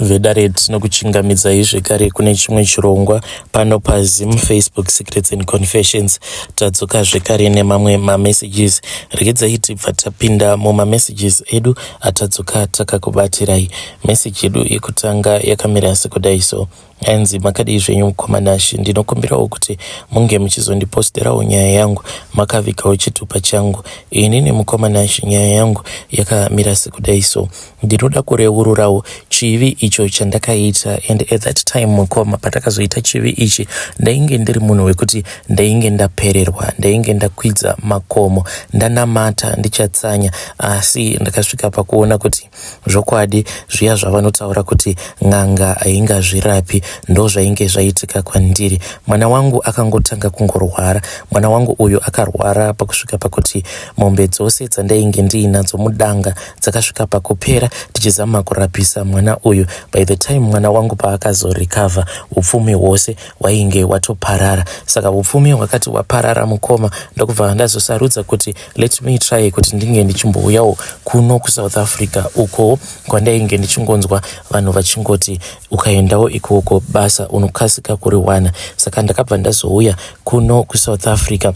Vedare tinokuchingamidzai zvekare kune chimwe chirongwa pano paZim Facebook Secrets and Confessions. Tadzoka zvekare nemamwe mamessages. Regedzai tibva tapinda mumamessages edu atadzoka takakubatirai. Message yedu yekutanga yakamira sekudai so. Hanzi makadii zvenyu mukoma Nashy, ndinokumbirawo kuti munge muchizondiposterawo nyaya yangu makavigawo chitupa changu. Inini mukoma Nashy nyaya yangu yakamira sekudai so. Ndinoda kureururawo chivi icho chandakaita and at that time mukoma patakazoita chivi ichi ndainge ndiri munhu wekuti ndainge ndapererwa, ndainge ndakwidza makomo, ndanamata ndichatsanya asi ndakasvika pakuona kuti Zvokwadi zviya zvavanotaura kuti n'anga haingazvirapi ndozvainge zvaitika kwandiri. Mwana wangu akangotanga kungorwara. Mwana wangu uyu akarwara pakusvika pakuti mombe dzose dzandainge ndiinadzo mudanga dzakasvika pakupera tichizama kurapisa mwana uyu. By the time mwana wangu paakazorecover upfumi hwose hwainge hwatoparara. Saka upfumi hwakati hwaparara mukoma ndokubva ndazosarudza kuti let me try kuti ndinge ndichimbouyawo kuno kuSouth Africa uko kwandainge ndichingonzwa vanhu vachingoti ukaendawo ikoko basa unokasika kuriwana. Saka ndakabva ndazouya kuno kuSouth Africa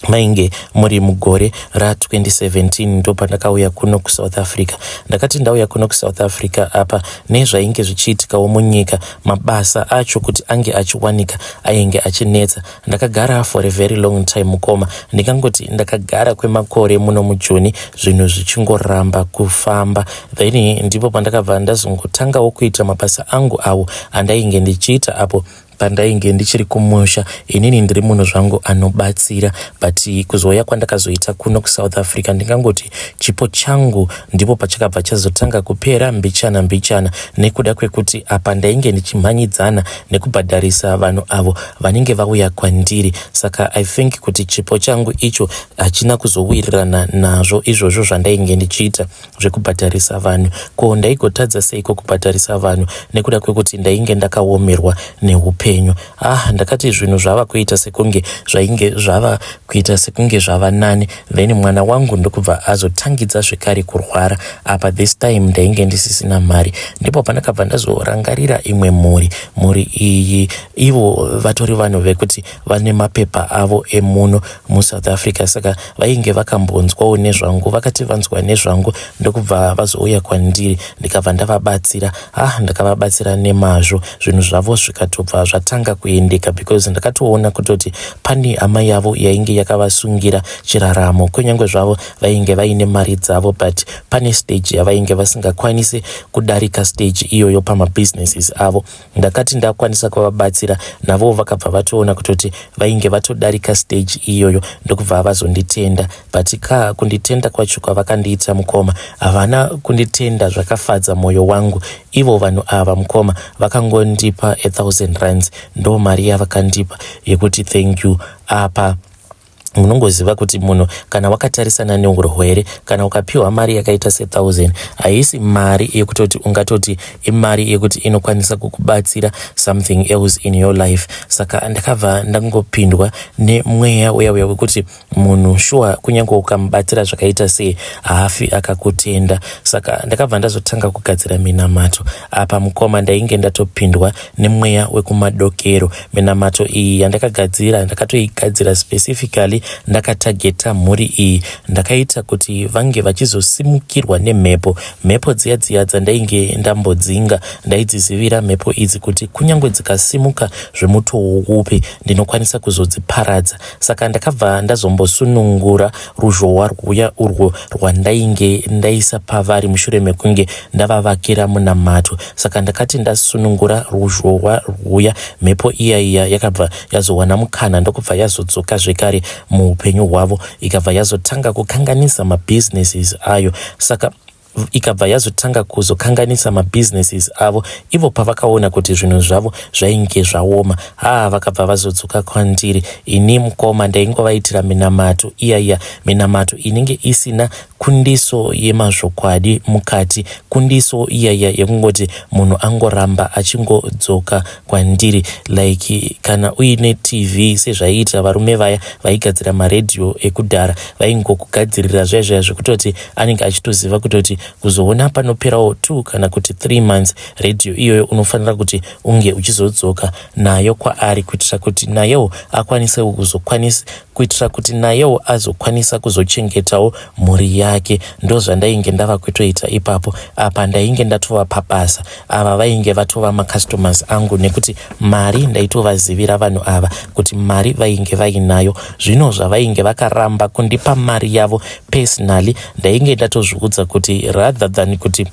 mainge muri mugore ra2017 ndopandakauya kuno kuSouth Africa. Ndakati ndauya kuno kuSouth Africa apa nezvainge zvichiitikawo munyika mabasa acho kuti ange achiwanika ainge achinetsa. Ndakagara for a very long time mukoma, ndingangoti ndakagara kwemakore muno muJoni zvinhu zvichingoramba kufamba. Then ndipo pandakabva ndazongotangawo kuita mabasa angu awo andainge ndichiita apo pandainge ndichiri kumusha. Inini ndiri munhu zvangu anobatsira but kuzouya kwandakazoita kuno kuSouth Africa ndingangoti chipo changu ndipo pachakabva chazotanga kupera mbichana mbichana nekuda kwekuti apa ndainge ndichimhanyidzana nekubhadharisa vanhu avo vanenge vauya kwandiri. Saka I think kuti chipo changu icho hachina kuzowirirana nazvo izvozvo zvandainge ndichiita zvekubhadharisa vanhu. Ko ndaigotadza seiko kubhadharisa vanhu nekuda kwekuti ndainge ndakaomerwa neupenyu. Ah, ndakati zvinhu zvava kuita sekunge zvainge zvava kuita sekunge zvava nani, then mwana wangu ndokubva azotangidza zvekare kurwara. Apa this time ndainge ndisisina mari. Ndipo pandakabva ndazorangarira imwe mhuri. Mhuri iyi ivo vatori vanhu vekuti vane mapepa avo emuno muSouth Africa, saka vainge vakambonzwawo nezvangu. Vakati vanzwa nezvangu ndokubva vazouya kwandiri, ndikabva ndavabatsira. Ah, ndakavabatsira nemazvo, zvinhu zvavo zvikatobva zvatanga kuendeka because ndakatoona kutoti pane hama yavo yainge yakavasungira chiraramo, kunyange zvavo vainge vaine mari dzavo, but pane stage yavainge vasingakwanise kudarika stage iyoyo pamabusinesses avo. Ndakati ndakwanisa kuvabatsira navowo vakabva vatoona kutoti vainge vatodarika stage iyoyo ndokubva vazonditenda. But ka kunditenda kwacho kwavakandiita mukoma, havana kunditenda zvakafadza moyo wangu. Ivo vanhu ava mukoma vakangondipa 1000 rands, ndo mari yavakandipa yekuti thank you. Apa munongoziva kuti munhu kana wakatarisana neurwere, kana ukapiwa mari yakaita se1000, haisi mari yekutoti ungatoti imari yekuti inokwanisa kukubatsira something else in your life. Saka ndakabva ndangopindwa nemweya uya uya wekuti munhu shuwa kunyange ukamubatsira zvakaita sei haafi akakutenda. Saka ndakabva ndazotanga kugadzira minamato. Apa mukoma ndainge ndatopindwa nemweya wekumadokero. Minamato iyi yandakagadzira ndakatoigadzira specifically ndakatageta mhuri iyi. Ndakaita kuti vange vachizosimukirwa nemhepo, mhepo dziya dziya dzandainge ndambodzinga. Ndaidzizivira mhepo idzi kuti kunyange dzikasimuka zvemutoo upi ndinokwanisa kuzodziparadza. Saka ndakabva ndazombosunungura ruzhowa rwuya urwo rwandainge ndaisa pavari mushure mekunge ndavavakira munamato. Saka ndakati ndasunungura ruzhowa rwuya, mhepo iya iya yakabva yazowana mukana ndokubva yazodzoka zvekare muupenyu hwavo, ikabva yazotanga kukanganisa mabusinesses ayo. Saka ikabva yazotanga kuzokanganisa mabusinesses avo. Ivo pavakaona kuti zvinhu zvavo zvainge zvaoma, haa vakabva vazodzoka kwandiri. Ini mukoma ndaingovaitira minamato iya iya, minamato inenge isina kundiso yemazvokwadi mukati, kundiso iya iya yekungoti munhu angoramba achingodzoka kwandiri like kana uine TV sezvaiita varume vaya vaigadzira maredhiyo ekudhara, vaingokugadzirira zviya zviya zvekutoti anenge achitoziva kutoti kuzoona panoperawo 2 kana kuti 3 months radio iyoyo unofanira kuti unge uchizodzoka nayo kwaari kuitira kuti nayewo akwanise kuzokwanisa kuitira kuti nayewo azokwanisa kuzochengetawo mhuri yake. Ndozvandainge ndava kutoita ipapo. Apa ndainge ndatova pabasa. Ava vainge vatova macustomers angu nekuti mari ndaitovazivira vanhu ava kuti mari vainge vainayo. Zvino zvavainge vakaramba kundipa mari yavo personally, ndainge ndatozviudza kuti rather than kuti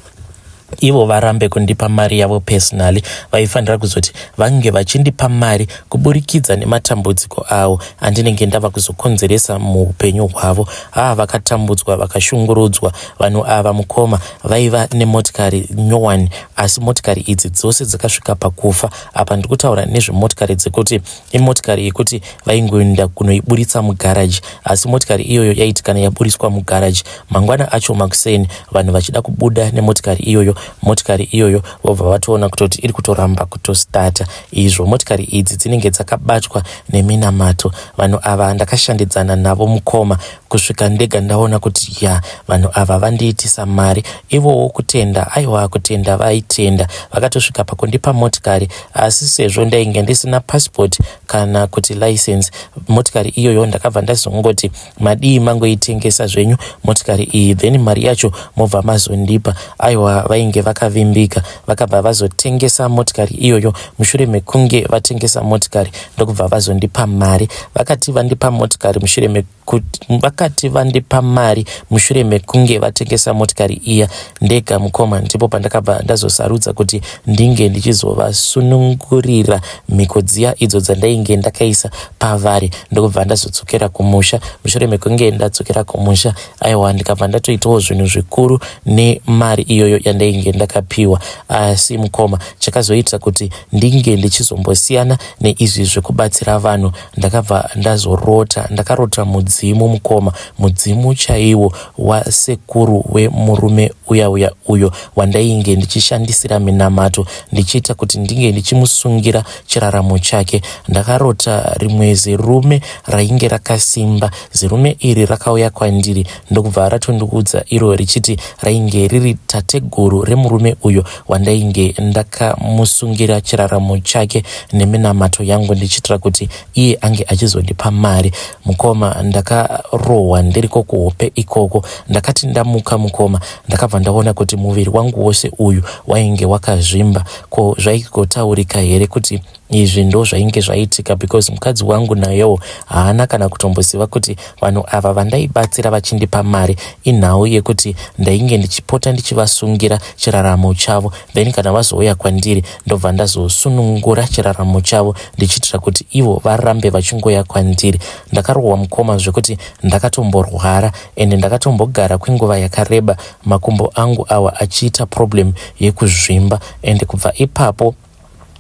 ivo varambe kundipa mari yavo personally, vaifanira kuzoti vange vachindipa mari kuburikidza nematambudziko avo andinenge ndava kuzokonzeresa muupenyu hwavo. Haa, vakatambudzwa, vakashungurudzwa vanhu ava mukoma. Vaiva nemotikari nyowani, asi motikari idzi dzose dzakasvika pakufa. Apa ndiri kutaura nezvemotikari dzekuti imotikari yekuti vaingoenda kunoiburitsa mugaraji, asi motikari iyoyo yaiti kana yaburitswa mugaraji, mangwana acho makuseni vanhu vachida kubuda nemotikari iyoyo, motikari iyoyo vobva vatoona kutoti iri kutoramba kutostata, izvo motikari idzi dzinenge dzakabatwa neminamato. Vanhu ava ndakashandidzana navo mukoma kusvika ndega ndaona kuti ya, vanhu ava vandiitisa mari. Ivowo kutenda, aiwa, kutenda vaitenda, vakatosvika pakundipa motikari, asi sezvo ndainge ndisina passport kana kuti license, motikari iyoyo ndakabva ndazongoti madii mangoitengesa zvenyu motikari iyi, then mari yacho mobva mazondipa. Aiwa, vainge vakavimbika, vakabva vazotengesa motikari iyoyo. Mushure mekunge vatengesa motikari, ndokubva vazondipa mari. Vakati vandipa motikari mushure mekuti vakati vandipa mari mushure mekunge vatengesa motikari iya, ndega mukoma ndipo pandakabva ndazosarudza kuti ndinge ndichizovasunungurira mhiko dziya idzo dzandainge ndakaisa pavari, ndokubva ndazodzokera kumusha. Mushure mekunge ndadzokera kumusha, aiwa, ndikabva ndatoitawo zvinhu zvikuru nemari iyoyo yandainge ndakapiwa. Asi mukoma, chakazoita kuti ndinge ndichizombosiyana neizvi zvekubatsira vanhu, ndakabva ndazorota. Ndakarota mudzimu mukoma, mudzimu chaiwo wasekuru wemurume uya uya uyo wandainge ndichishandisira minamato, ndichiita kuti ndinge ndichimusungira chiraramo chake. Ndakarota rimwe zirume rainge rakasimba. Zirume iri rakauya kwandiri ndokubva ratondiudza iro richiti rainge riri tateguru remurume uyo wandainge ndakamusungira chiraramo chake neminamato yangu, ndichiitira kuti iye ange achizondipa mari. Mukoma, ndakarohwa ndiriko kuhope ikoko. Ndakati ndamuka mukoma, ndakabva ndaona kuti muviri wangu wose uyu wainge wakazvimba. Ko zvaigotaurika here kuti izvi ndo zvainge zvaitika? Because mukadzi wangu nayewo haana kana kutomboziva kuti vanhu ava vandaibatsira vachindipa mari inhau yekuti ndainge ndichipota ndichivasungira chiraramo chavo, then kana vazouya kwandiri ndobva ndazosunungura chiraramo chavo, ndichiitira kuti ivo varambe vachingoya kwandiri. Ndakarohwa mukoma zvekuti ndakatomborwara, ende ndakatombogara kwenguva yakareba makumbo angu awa achiita problem yekuzvimba. Ende kubva ipapo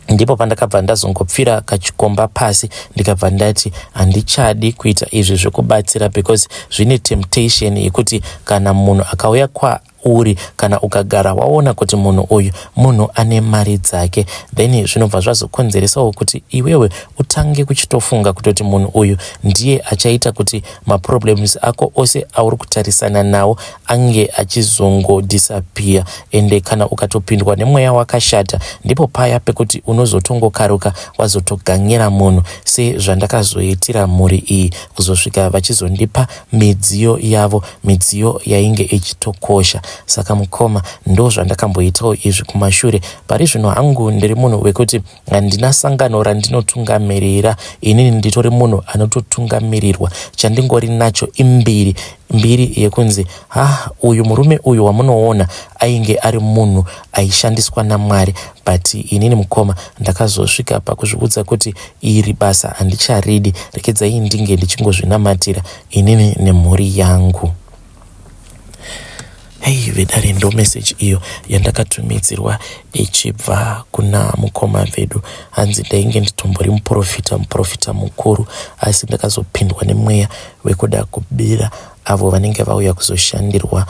ndipo pandakabva ndazongopfira kachikomba pasi, ndikabva ndati handichadi kuita izvi zvekubatsira, because zvine temptation yekuti kana munhu akauya kwauri, kana ukagara waona kuti munhu uyu munhu ane mari dzake, then zvinobva zvazokonzeresawo kuti iwewe utange kuchitofunga kutoti munhu uyu ndiye achaita kuti maproblems ako ose auri kutarisana nawo ange achizongodisappear. Ende kana ukatopindwa nemweya wakashata, ndipo paya pekuti unozotongokaruka wazotoganyira munhu, sezvandakazoitira mhuri iyi kuzosvika vachizondipa midziyo yavo, midziyo yainge ichitokosha. Saka mukoma, ndo zvandakamboitawo izvi kumashure. Pari zvino hangu ndiri munhu wekuti handina sangano randinotungamirira. Inini nditori munhu anototungamirirwa. Chandingori nacho imbiri, mbiri yekunzi ha, uyu murume uyu wamunoona ainge ari munhu aishandiswa naMwari, but inini mukoma ndakazosvika pakuzviudza kuti iri basa handicharidi, rekedzai ndinge ndichingozvinamatira inini nemhuri yangu. Hei vedare, ndo meseji iyo yandakatumidzirwa ichibva kuna mukoma vedu. Hanzi ndainge nditombori muprofita, muprofita mukuru, asi ndakazopindwa nemweya wekuda kubira avo vanenge vauya kuzoshandirwa.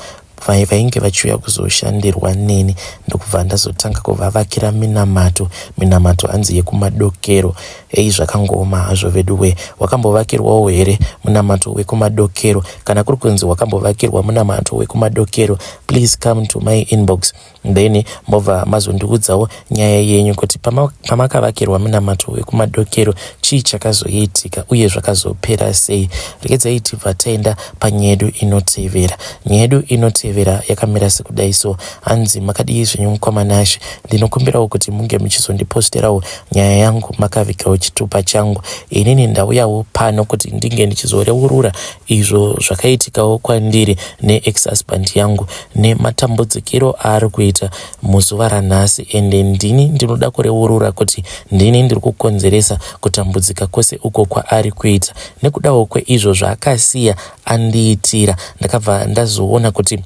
Vainge vachiuya kuzoshandirwa neni ndokubva ndazotanga kuvavakira minamato, minamato hanzi yekumadokero. Ei zvakangooma hazvo veduwee. Wakambovakirwawo here munamato wekumadokero? Kana kuri kunzi wakambovakirwa munamato wekumadokero, please come to my inbox then mobva mazondiudzawo nyaya yenyu kuti pamakavakirwa munamato wekumadokero chii chakazoitika uye zvakazopera sei. Regedzai tibva taenda panyaya yedu inotevera. Nyaya yedu inotevera yakamira sekudai so hanzi makadii zvenyu mukoma Nashe, ndinokumbirawo kuti munge muchizondiposterawo nyaya yangu makavigawo chitupa changu. Inini ndauyawo pano kuti ndinge ndichizoreurura izvo zvakaitikawo kwandiri neex husband yangu nematambudzikiro aari kuita muzuva ranhasi ende ndini ndinoda kureurura kuti ndini ndiri kukonzeresa kutambudzika kwose uko kwaari kuita nekudawo kweizvo zvaakasiya andiitira. Ndakabva ndazoona kuti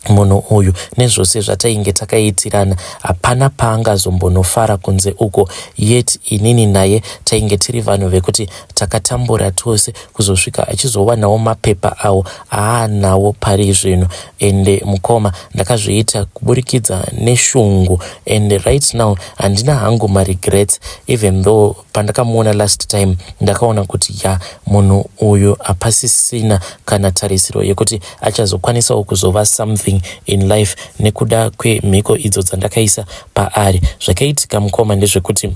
munhu uyu nezvose zvatainge takaitirana hapana paangazombonofara kunze uko yet inini naye tainge tiri vanhu vekuti takatambura tose kuzosvika achizowanawo mapepa awo aanawo pari zvino ende mukoma ndakazviita kuburikidza neshungu and right now handina hangu maregrets even though pandakamuona last time ndakaona kuti ya munhu uyu hapasisina kana tarisiro yekuti achazokwanisawo kuzova something in life nekuda kwemhiko idzo dzandakaisa paari. Zvakaitika mukoma ndezvekuti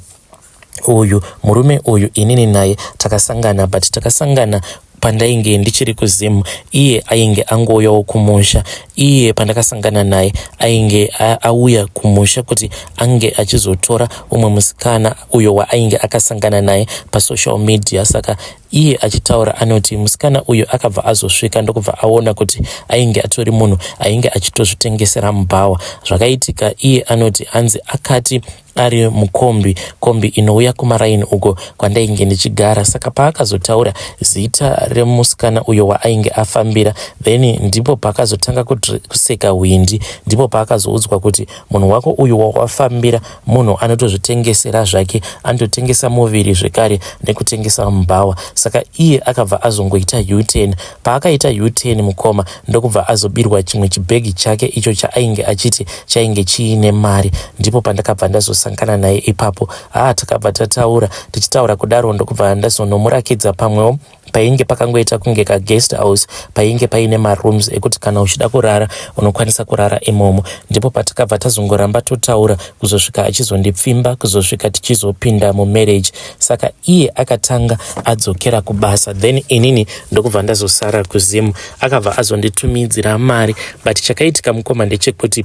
uyu murume uyu inini naye takasangana but takasangana pandainge ndichiri kuZim, iye ainge angouyawo kumusha. Iye pandakasangana naye ainge auya kumusha kuti ange achizotora umwe musikana uyo waainge akasangana naye pasocial media. Saka iye achitaura anoti musikana uyu akabva azosvika ndokubva aona kuti ainge atori munhu ainge achitozvitengesera mubhawa. Zvakaitika iye anoti hanzi akati ari mukombi, kombi inouya kumaraini uko kwandainge ndichigara. Saka paakazotaura zita remusikana uyo waainge afambira, then ndipo paakazotanga kuseka hwindi. Ndipo paakazoudzwa kuti munhu wako uyu wawafambira munhu anotozvitengesera zvake, anototengesa muviri zvekare nekutengesa mubhawa. Saka iye akabva azongoita U-turn. Paakaita U-turn mukoma, ndokubva azobirwa chimwe chibhegi chake icho chaainge achiti chainge chiine mari. Ndipo pandakabva ndazosangana naye ipapo. Haa takabva tataura, tichitaura kudaro ndokubva ndazonomurakidza pamwewo painge pakangoita kunge kaguest house painge paine marooms ekuti kana uchida kurara unokwanisa kurara imomo. Ndipo patakabva tazongoramba totaura kuzosvika achizondipfimba, kuzosvika tichizopinda mumarriage. Saka iye akatanga adzokera kubasa then inini ndokubva ndazosara kuZim. Akabva azonditumidzira mari, but chakaitika mukoma ndechekuti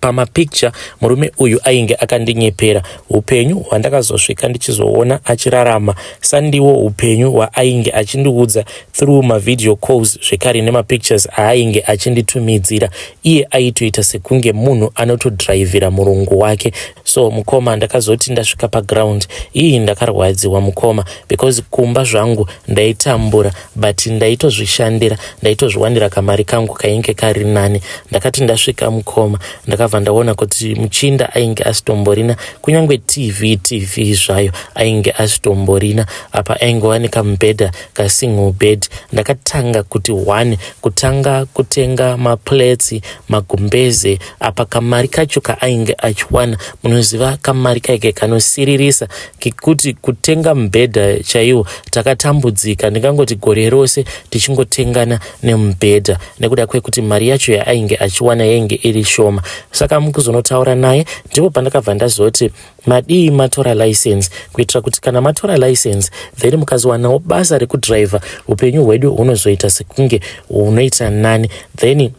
pamapicture murume uyu ainge akandinyepera. Upenyu hwandakazosvika ndichizoona achirarama sandiwo upenyu hwaainge achindiudza through mavideo calls zvekare nemapictures aainge achinditumidzira. Iye aitoita sekunge munhu anotodhiraivhira murungu wake. So mukoma, ndakazoti ndasvika paground iyi ndakarwadziwa mukoma, because kumba zvangu ndaitambura but ndaitozvishandira, ndaitozviwanira kamari kangu kainge kari nani. Ndakati ndasvika mukoma, ndakabva ndaona kuti muchinda ainge asitomborina kunyange TV, TV zvayo ainge asitomborina. Apa aingova nekamubhedha kasingle bed. Ndakatanga kuti one kutanga kutenga maplates, magumbeze. Apa kamari kacho kaainge achiwana, munoziva kamari kaike kanosiririsa kekuti kutenga mubhedha chaiwo takatambudzika. Ndingangoti gore rose tichingotengana nemubhedha nekuda kwekuti mari yacho yaainge achiwana yainge iri shoma. Saka mukuzonotaura naye ndipo pandakabva ndazoti madii matora license, kuitira kuti kana matora license then mukazowanawo basa rekudhiraivha upenyu hwedu hunozoita sekunge hunoita nani. Then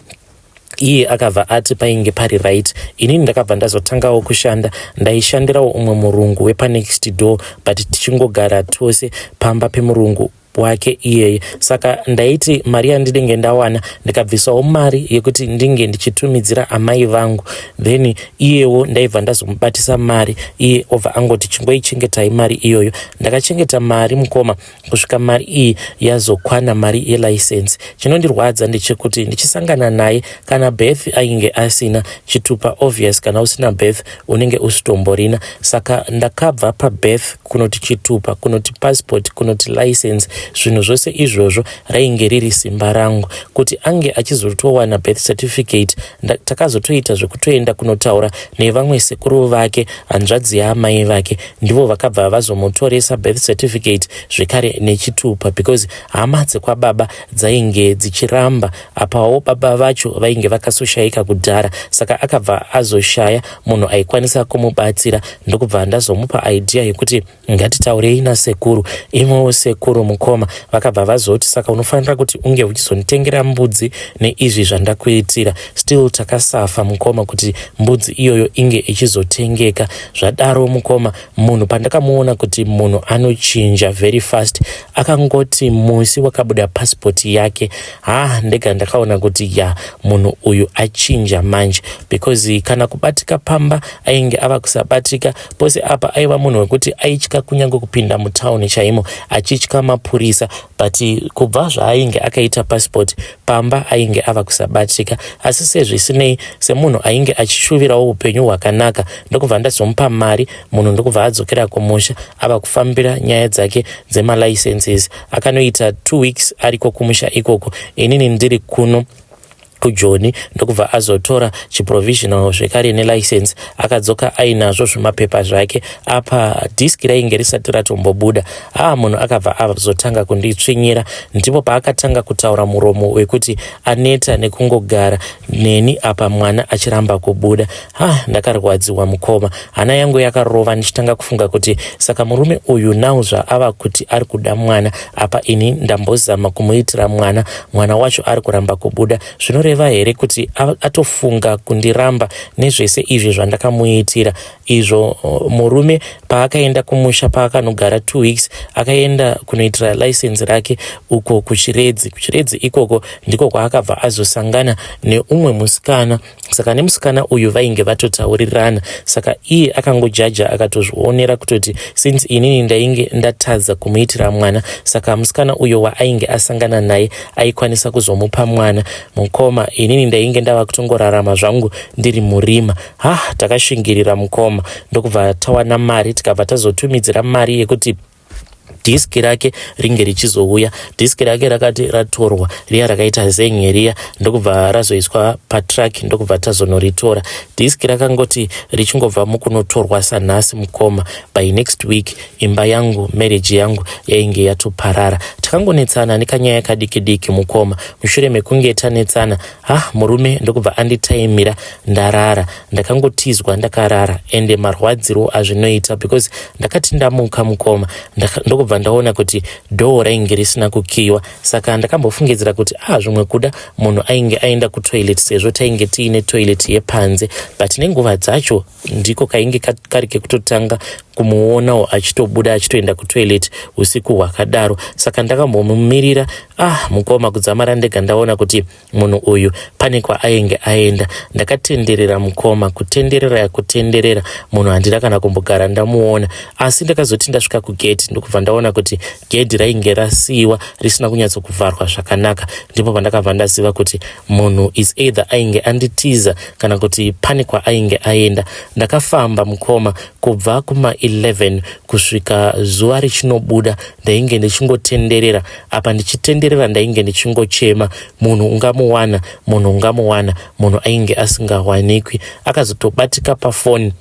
iye akabva ati painge pari right. Inini ndakabva ndazotangawo kushanda. Ndaishandirawo umwe murungu wepanext door, but tichingogara tose pamba pemurungu wake iyeye. Saka ndaiti mari yandinenge ndawana ndikabvisawo mari yekuti ndinge ndichitumidzira amai vangu, then iyewo ndaibva ndazomubatisa mari, iye obva angoti chingoichengetai mari iyoyo. Ndakachengeta mari mukoma kusvika mari iyi yazokwana mari yelicense. Chinondirwadza ndechekuti ndichisangana naye kana birth ainge asina, chitupa obvious, kana usina birth unenge usitomborina. Saka ndakabva pabirth kunoti chitupa, kunoti passport, kunoti license. Zvinhu zvose izvozvo rainge riri simba rangu. Kuti ange achizotowana birth certificate takazotoita zvekutoenda kunotaura nevamwe sekuru vake, hanzvadzi yaamai vake. Ndivo vakabva vazomutoresa birth certificate zvekare nechitupa because hama dzekwababa dzainge dzichiramba. Apawo baba vacho vainge vakasoshaika kudhara, saka akabva azoshaya munhu aikwanisa kumubatsira, ndokubva ndazomupa idea yekuti ngatitaurei nasekuru. Ivowo sekuru mukoma vakabva vazoti saka unofanira kuti unge uchizonditengera mbudzi neizvi zvandakuitira. Still takasafa mukoma kuti mbudzi iyoyo inge ichizotengeka. Zvadaro mukoma, munhu pandakamuona kuti munhu anochinja very fast, akangoti musi wakabuda passport yake, ha, ndega ndakaona kuti ya, munhu uyu achinja manje, because kana kubatika pamba ainge ava kusabatika pose apa. Aiva munhu wekuti aitya kunyange kupinda mutauni chaimo, achitya mapurisa, but kubva zvaainge akaita passport, pamba ainge ava kusabatika. Asi sezvisinei, semunhu ainge achishuvirawo upenyu hwakanaka, ndokubva ndazomupa mari munhu, ndokubva adzokera kumusha ava kufambira nyaya dzake dzemalicenses. Akanoita 2 weeks ariko kumusha ikoko, inini ndiri kuno kuJoni, ndokubva azotora chiprovisional zvekare nelicense. Akadzoka ainazvo zvimapepa zvake. Apa dhiski rainge risati ratombobuda. Aa, munhu akabva azotanga kunditsvinyira. Ndipo paakatanga kutaura muromo wekuti aneta nekungogara neni, apa mwana achiramba kubuda. Ha, ndakarwadziwa mukoma, hana yangu yakarova ndichitanga kufunga kuti saka murume uyu now zvaava kuti ari kuda mwana, apa ini ndambozama kumuitira mwana, mwana wacho ari kuramba kubuda, zvinoreva here kuti atofunga kundiramba nezvese izvi zvandakamuitira izvo? Murume paakaenda kumusha, paakanogara 2 weeks, akaenda kunoitira license rake uko kuChiredzi. KuChiredzi ikoko ndiko kwaakabva azosangana neumwe musikana. Saka nemusikana uyu vainge vatotaurirana, saka iye akangojaja akatozvionera kutoti since inini ndainge ndatadza kumuitira mwana, saka musikana uyo waainge asangana naye aikwanisa kuzomupa mwana. Mukoma, inini ndainge ndava kutongorarama zvangu ndiri murima. Ha, takashingirira mukoma, ndokubva tawana mari, tikabva tazotumidzira mari yekuti dhiski rake ringe richizouya. Dhiski rake rakati ratorwa riya rakaita zenye riya, ndokubva razoiswa patruck, ndokubva tazonoritora. Dhiski rakangoti richingobva mukunotorwa sanhasi mukoma, by next week imba yangu, marriage yangu yainge yatoparara. Takangonetsana nekanyaya kadiki diki mukoma. Mushure mekunge tanetsana, ha, murume ndokubva anditaimira ndarara. Ndakangotizwa ndakarara, ende marwadziro azvinoita, because ndakati ndamuka mukoma, ndokubva ndaona kuti dhoo rainge risina kukiyiwa. Saka ndakambofungidzira kuti ah, zvimwe kuda munhu ainge aenda kutoilet, sezvo tainge tiine toilet yepanze, but nenguva dzacho ndiko kainge kari kekutotanga kumuonawo achitobuda achitoenda kutoilet usiku hwakadaro. Saka ndakambomumirira. Ah, mukoma, kudzamara ndega ndaona kuti munhu uyu pane kwaainge aenda. Ndakatenderera mukoma, kutenderera, kutenderera, munhu handina kana kumbogara ndamuona. Asi ndakazoti ndasvika kugedhi, ndokubva ndaona kuti gedhi rainge rasiyiwa risina kunyatsokuvharwa zvakanaka. Ndipo pandakabva ndaziva kuti munhu is either ainge anditiza kana kuti pane kwaainge aenda. Ndakafamba mukoma kubva kuma11 kusvika zuva richinobuda. Ndainge ndichingotenderera apa, ndichitenderera ndainge ndichingochema, munhu ungamuwana, munhu ungamuwana. Munhu ainge asingawanikwi. Akazotobatika pafoni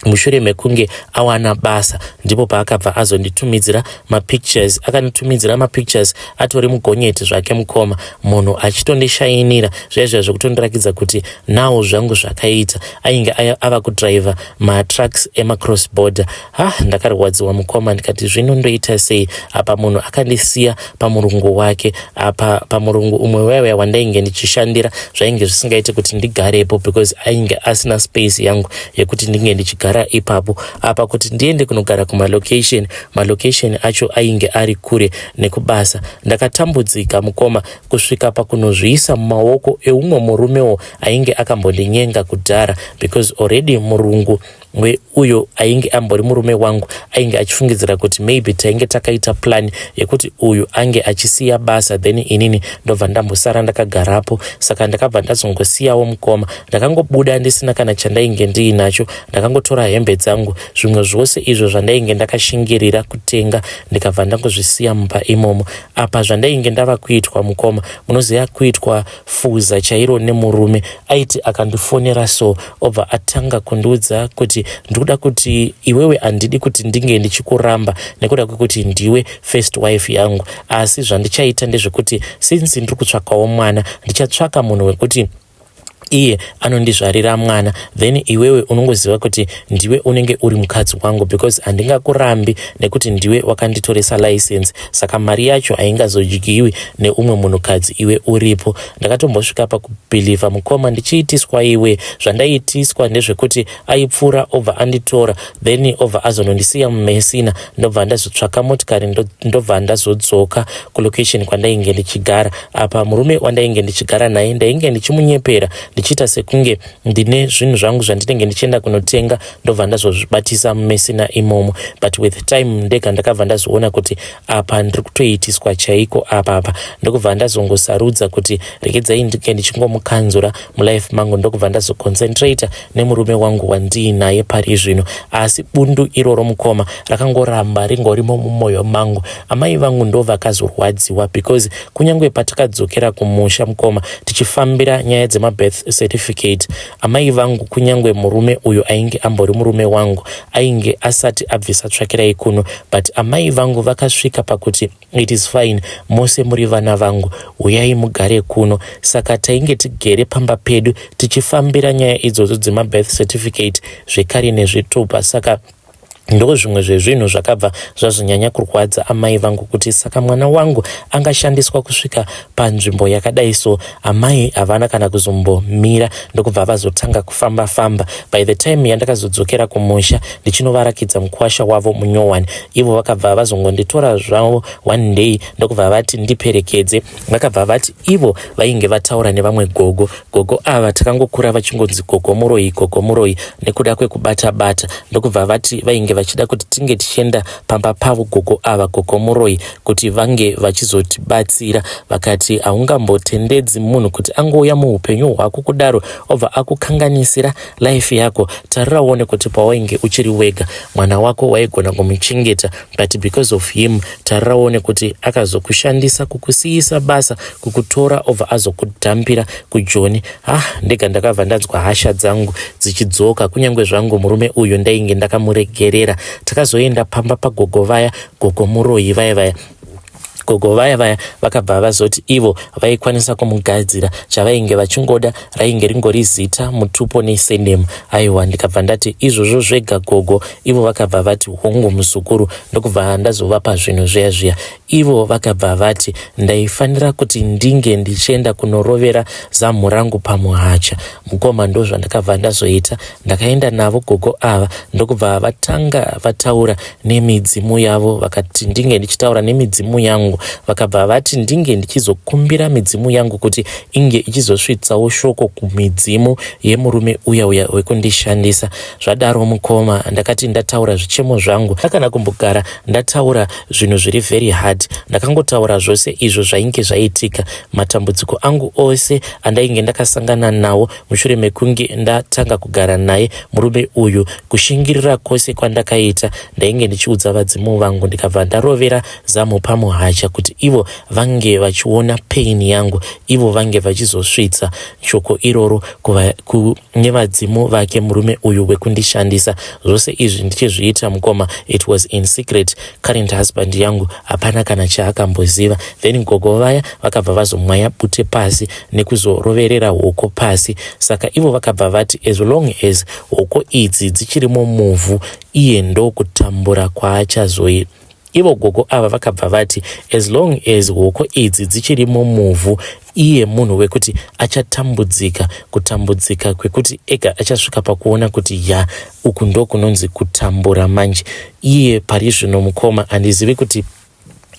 mushure mekunge awana basa, ndipo paakabva azonditumidzira mapictures. Akanditumidzira mapictures atori mugonyeti zvake mukoma, munhu achitondishainira zviya zviya zvekutondirakidza kuti nawo zvangu zvakaita. Ainge ava kudhiraivha matrucks emacross border. Ha, ndakarwadziwa mukoma, ndikati zvino ndoita sei? Apa munhu akandisiya pamurungu wake, apa pamurungu umwe waiwaya wandainge ndichishandira zvainge zvisingaiti kuti ndigarepo, because ainge asina space yangu yekuti ndinge ndichigara ipapo. Apa kuti ndiende kunogara kumalocation, malocation acho ainge ari kure nekubasa. Ndakatambudzika mukoma, kusvika pakunozviisa mumaoko eumwe murumewo ainge akambondinyenga kudhara, because already murungu. weuyo ainge ambori murume wangu ainge achifungidzira kuti maybe tainge takaita plan yekuti uyu ange achisiya basa then inini ndobva ndambosara ndakagarapo. Saka ndakabva ndazongosiyawo mukoma, ndakangobuda ndisina kana chandainge ndiinacho. Ndakangotora hembe dzangu, zvimwe zvose izvo zvandainge ndakashingirira kutenga, ndikabva ndangozvisiya mumba imomo. Apa zvandainge ndava kuitwa mukoma, munoziva kuitwa fuza chairo nemurume. Aiti akandifonera so, obva atanga kundiudza kuti ndikuda kuti iwewe, handidi kuti ndinge ndichikuramba nekuda kwekuti ndiwe first wife yangu, asi zvandichaita ndezvekuti since ndiri kutsvakawo mwana, ndichatsvaka munhu wekuti iye anondizvarira mwana, then iwewe unongoziva kuti ndiwe unenge uri mukadzi wangu, because handingakurambi nekuti ndiwe wakanditoresa license, saka mari yacho haingazodyiwi neumwe munhukadzi iwe uripo. Ndakatombosvika pakubhilivha mukoma, ndichiitiswa iwe. Zvandaiitiswa ndezvekuti aipfuura obva anditora, then obva azonondisiya muMessina, ndobva ndazotsvaka motikari, ndobva ndazodzoka kulocation kwandainge ndichigara. Apa murume wandainge ndichigara naye ndainge ndichimunyepera, ndichiita sekunge ndine zvinhu zvangu zvandinenge ndichienda kunotenga, ndobva ndazozvibatisa muMessina imomo. But with time ndega ndakabva ndazoona kuti apa ndiri kutoitiswa chaiko apapa, ndokubva ndazongosarudza kuti regedzai ndinge ndichingomukanzura mulife mangu, ndokubva ndazoconcentrata nemurume wangu wandiinaye pari zvino. Asi bundu iroro mukoma rakangoramba ringorimo mumwoyo mangu. Amai vangu ndo vakazorwadziwa, because kunyange patakadzokera kumusha mukoma, tichifambira nyaya dzemabirth certificate, amai vangu, kunyange murume uyu ainge ambori murume wangu ainge asati abvisa tsvakirai kuno, but amai vangu vakasvika pakuti, "It is fine, mose muri vana vangu, uyai mugare kuno." Saka tainge tigere pamba pedu tichifambira nyaya idzodzo dzemabirth certificate zvekare nezvitupa. Saka ndo zvimwe zvezvinhu zvakabva zvazonyanya kurwadza amai vangu, kuti saka mwana wangu angashandiswa kusvika panzvimbo yakadai so? Amai havana kana kuzombomira, ndokubva vazotanga kufamba famba. By the time yandakazodzokera kumusha ndichinovarakidza mukwasha wavo munyowani, ivo vakabva vazongonditora zvavo one day, ndokubva vati ndiperekedze. Vakabva vati ivo vainge vataura nevamwe gogo. Gogo ava takangokura vachingonzi gogo muroyi, gogo muroyi, nekuda kwekubata bata. Ndokubva vati vainge vachida kuti tinge tichienda pamba pavo gogo ava, gogo muroyi, kuti vange vachizotibatsira. Vakati haungambotendedzi munhu kuti angouya muupenyu hwako kudaro obva akukanganisira life yako. Tarira uone kuti pawainge uchiri wega, mwana wako waigona kumuchengeta, but because of him, tarira uone kuti akazokushandisa, kukusiyisa basa, kukutora obva azokudhambira kuJoni. Ah, ndega ndakabva ndanzwa hasha dzangu dzichidzoka, kunyange zvangu murume uyu ndainge ndakamuregerera. Takazoenda pamba pagogo vaya, gogo muroyi vaya vaya. Gogo vaya vaya vakabva vazoti ivo vaikwanisa kumugadzira, chavainge vachingoda rainge ringori zita, mutupo nesurname. Aiwa, ndikabva ndati, "Izvozvo zvega gogo?" Ivo vakabva vati, "Hongu muzukuru." Ndokubva ndazovapa zvinhu zviya zviya. Ivo vakabva vati ndaifanira kuti ndinge ndichienda kunorovera zamu rangu pamuhacha. Mukoma, ndo zvandakabva ndazoita. Ndakaenda navo gogo ava, ndokubva vatanga vataura nemidzimu yavo. Vakati ndinge ndichitaura nemidzimu yangu. Vakabva vati ndinge ndichizokumbira midzimu yangu kuti inge ichizosvitsawo shoko kumidzimu yemurume uya uya wekundishandisa. Zvadaro mukoma, ndakati ndataura zvichemo zvangu, akana kumbogara ndataura zvinhu zviri very hard. Ndakangotaura zvose izvo zvainge zvaitika, matambudziko angu ose andainge ndakasangana nawo mushure mekunge ndatanga kugara naye murume uyu, kushingirira kwose kwandakaita. Ndainge ndichiudza vadzimu vangu, ndikabva ndarovera zamu pamuhacha kuti ivo vange vachiona pain yangu, ivo vange vachizosvitsa shoko iroro kune vadzimu vake murume uyu wekundishandisa. Zvose izvi ndichizviita mukoma, it was in secret. Current husband yangu hapana kana chaakamboziva. Then gogo vaya vakabva vazomwaya bute pasi nekuzoroverera hoko pasi. Saka ivo vakabva vati as long as hoko idzi dzichirimo muvhu, iye ndokutambura kwaachazoita. Ivo gogo ava vakabva vati as long as hoko idzi dzichirimo muvhu, iye munhu wekuti achatambudzika, kutambudzika kwekuti ega achasvika pakuona kuti ya, uku ndo kunonzi kutambura manje. Iye pari zvino mukoma, handizivi kuti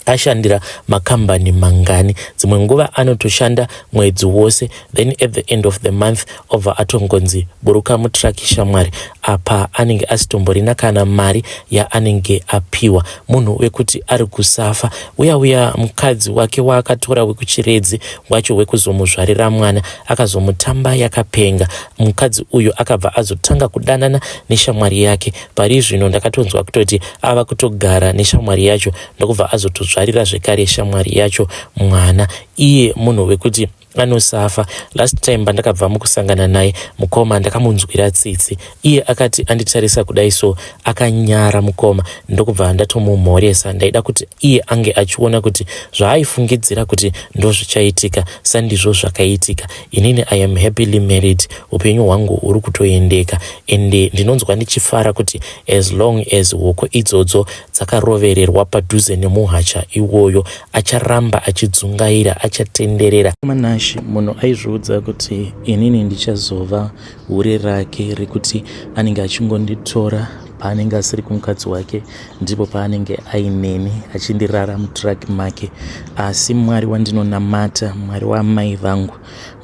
Ashandira makambani mangani? Dzimwe nguva anotoshanda mwedzi wose, then at the end of the month obva atongonzi buruka mutraki shamwari. Apa anenge asitomborina kana mari yaanenge apiwa. Munhu wekuti ari kusafa uya uya. Mukadzi wake waakatora wekuChiredzi wacho wekuzomuzvarira mwana akazomutamba yakapenga. Mukadzi uyu akabva azotanga kudanana neshamwari yake. Pari zvino ndakatonzwa kutoti ava kutogara neshamwari yacho, ndokubva azotozvarira zvekare shamwari yacho mwana. Iye munhu wekuti anosafa. Last time pandakabva mukusangana naye, mukoma, ndakamunzwira tsitsi. Iye akati anditarisa kudai so, akanyara mukoma, ndokubva ndatomumhoresa. Ndaida kuti iye ange achiona kuti zvaaifungidzira kuti ndozvichaitika sandizvo zvakaitika. Inini I am happily married, upenyu hwangu huri kutoendeka, ende ndinonzwa ndichifara kuti as long as hoko idzodzo dzakarovererwa padhuze nemuhacha iwoyo, acharamba achidzungaira, achatenderera. Manashi munhu aizviudza kuti inini ndichazova hure rake rekuti anenge achingonditora paanenge asiri kumukadzi wake, ndipo paanenge aineni achindirara mutraki make. Asi Mwari wandinonamata, Mwari waamai vangu,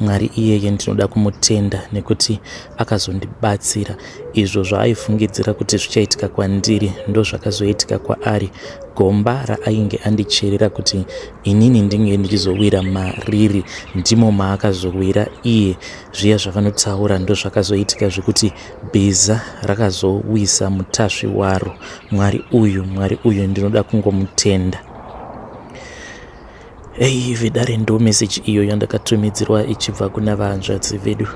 Mwari iyeye ndinoda kumutenda nekuti akazondibatsira. Izvo zvaaifungidzira kuti zvichaitika kwandiri ndozvakazoitika kwaari. Gomba raainge andicherera kuti inini ndinge ndichizowira mariri, ndimo maakazowira iye. Zviya zvavanotaura ndozvakazoitika, zvekuti bhiza rakazowisa mutasvi waro. Mwari uyu, Mwari uyu ndinoda kungomutenda. Ei vedare, ndo meseji iyo yandakatumidzirwa ichibva kuna vahanzvadzi vedu.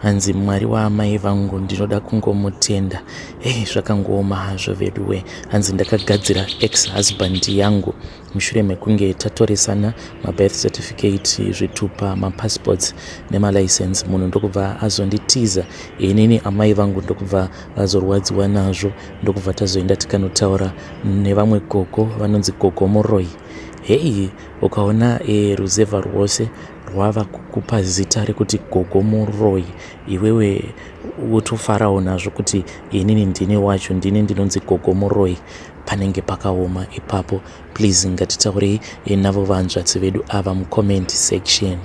Hanzi, "Mwari waamai vangu ndinoda kungomutenda." Ei, zvakangooma hazvo veduwe. Hanzi, "Ndakagadzira ex husband yangu mushure mekunge tatoresana mabirth certificate, zvitupa, mapassports nemalicense. Munhu ndokubva azonditiza inini. Amai vangu ndokubva vazorwadziwa nazvo, ndokubva tazoenda tikanotaura nevamwe gogo vanonzi Gogo Muroi." Hei, ukaona ruzevha rwose rwava kukupa zita rekuti Gogo Muroi, iwewe wotofarawo nazvo kuti inini ndini wacho, ndini ndinonzi Gogo Muroi, panenge pakaoma ipapo. Please, ngatitaurei navo vanzvadzi vedu ava mucomment section.